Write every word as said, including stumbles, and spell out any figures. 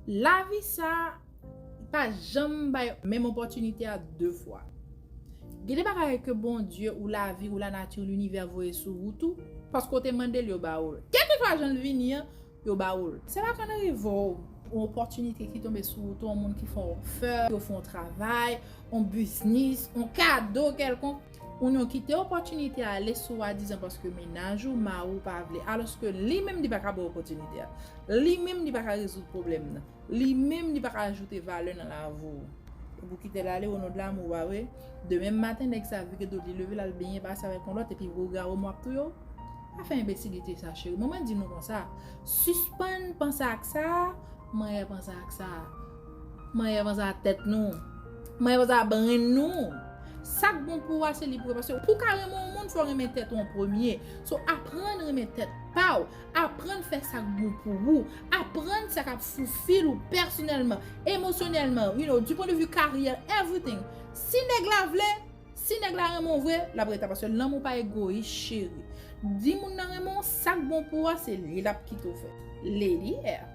Lavi sa pa janm bay menm opòtinite a de fwa. Gen de bagay ke Bondye ou lavi ou lanati ou linivè voye sou wout ou, paske w te mande l yo ba ou l. Kèlkeswa jan l vini an, yo ba ou l. Se pa konn rive w yon opòtinite ki tonbe sou wout ou, yon moun ki fè w fè, yo fè yon travay, yon biznis, yon kado kèlkonk. Ou yon kite opòtinite a ale swadizan paske mennaj ou, mari w pa vle, alòske li menm li pa ka ba w opòtinite a. Li menm li pa ka rezoud pwoblèm nan. Li menm li pa ka ajoute valè nan lavi w. Epi w kite l ale o non de lanmou, pa vre? Demen maten, nèg sa vire do l, li leve l al benyen pase avèk yon lòt, epi regarde w ap touye w. Pa fè enbesilite sa, cheri. Mwen, mwen di nou konsa, sispann panse ak sa, mwen panse ak sa. Mwen panse ak tèt nou. Mwen panse ak brenn nou. Sa k bon pou ou a, se li pou ou. Paske pou w ka renmen yon moun, fò w renmen tèt ou an premye. So, aprann renmen tèt pa w. Aprann fè sa k bon pou ou. Aprann sa k ap fulfill ou pèsonèlman, emosyonèlman, you know, du point de vue carrière, everything. Si nèg la vle, si nèg la renmen w vre, l ap rete. Paske lanmou pa egoyis, cheri. Di moun nan renmen w, sa k bon pou ou a, se li l ap kite w fè. Lady L.